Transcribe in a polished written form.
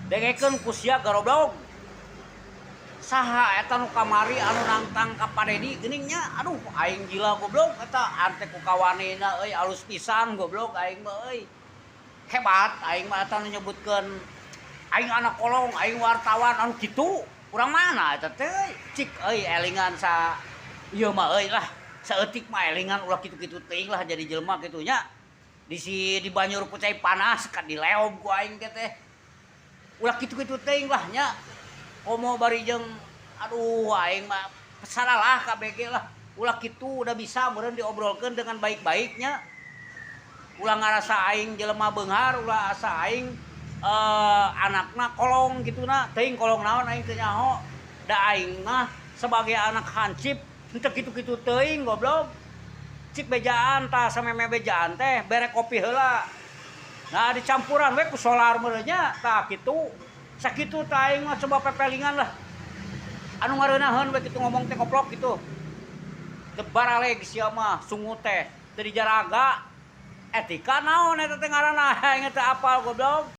Dengekeun ku sia, garoblog. Saha eta nu kamari anu nangtang ka Pak Dedi geuning nya? Aduh, aing gila, goblok, eta ante ku kawanina euy, alus pisan, goblok, aing mah euy. Hebat aing mah. Eta nu nyebutkeun aing anak kolong, aing wartawan anu kitu. Urang mana eta teh euy? Cik euy, elingan sa ieu mah euy lah. Saeutik mah elingan, ulah kitu-kitu teuing lah jadi jelema kitu nya. Di si dibanyur ku cai panas ka dileob ku aing teh teh. Ulah kitu-kitu teuing lah nya. Komo bari jeung, aduh, aing mah salah KBG lah. Ulah kitu, udah bisa meureun diobrolkeun dengan baik-baiknya. Ulah ngarasa aing jelema beunghar, ulah asa aing anakna kolong gitu na. Teuing kolong naon, aing teu nyaho. Da aing mah sebagai anak hansip henteu kitu-kitu teuing, goblok. Cik bejaan tah, sameme bejaan teh bere kopi heula. Nah, dicampuran we ku solar meureun nya, tah kitu. Sakitu tah aing mah, coba pepelingan lah. Anu ngareunaheun we kitu ngomong teh, koplok gitu. Teu baraleg sia mah, sungut teh teu dijaraga. Etika naon eta teh ngaranna, aing teh apal, goblok.